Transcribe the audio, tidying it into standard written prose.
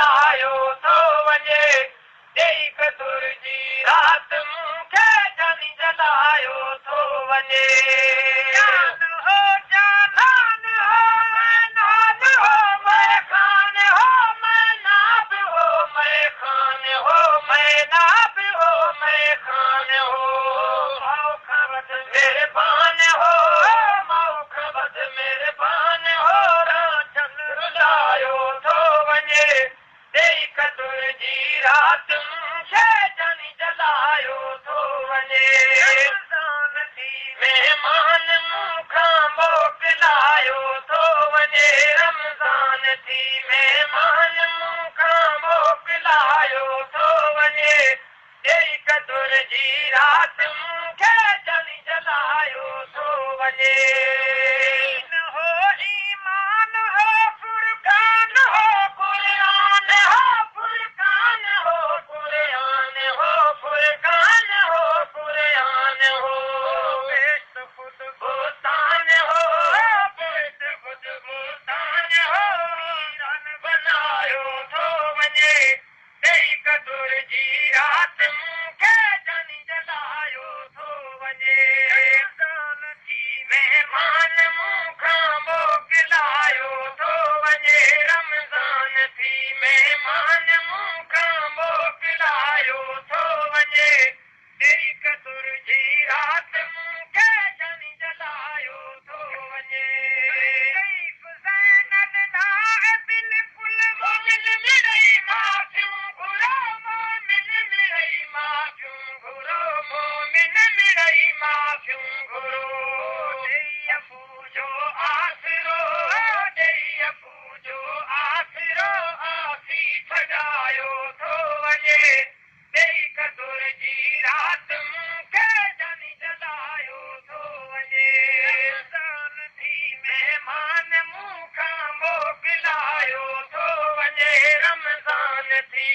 जलायो थो वञे। ॾेई कदुर जी रात मूंखे जानी जलायो थो वञे। जान हो जानान हो नान हो मैं खान हो मैं नाब हो मैं खान हो मैं नाब हो मैं खान हो। माओ खबत मेहरबान हो माओ खबत मेहरबान हो रांझन रुलायो थो वञे। ॾेई कदुर जी रात मूंखे जानी जलायो थो वञे। रमज़ान थी मेहमान मूंखां मोकिलायो थो वञे। रमज़ान थी मेहमान मूंखां मोकिलायो थो वञे। ॾेई कदुर जी रात मूंखे जानी जलायो थो वञे। हो ईमान हो फुरकान हो कुरान हो फुरकान हो कुरान हो फुरकान हो कुरान हो। बेश्त खुद बोस्तान हो बेश्त खुद बोस्तान हो वीरान बनायो थो वञे। ॾेई कदुर जी रात मूंखे जानी जलायो थो वञे। रमज़ान थी मेहमान मूंखां मोकिलायो थो वञे। रमज़ान थी मेहमान मूंखां मोकिलायो थो वञे। ॾेई कदुर जी रात मूंखे जानी जलायो थो वञे। बिल्कुल मोमिन मिड़ई माफ़ियूं घुरो मोमिन मिड़ई माफ़ियूं घुरो मोमिन मिड़ई माफ़ियूं घुरो। ॾेई अफू जो आसरो ॾेई अफू जो आसरो आसी छॾायो थो वञे। ॾेई कदुर जी रात मूंखे जानी जलायो थो वञे। रमज़ान थी मेहमान मूंखां मोकिलायो थो वञे। रमज़ान थी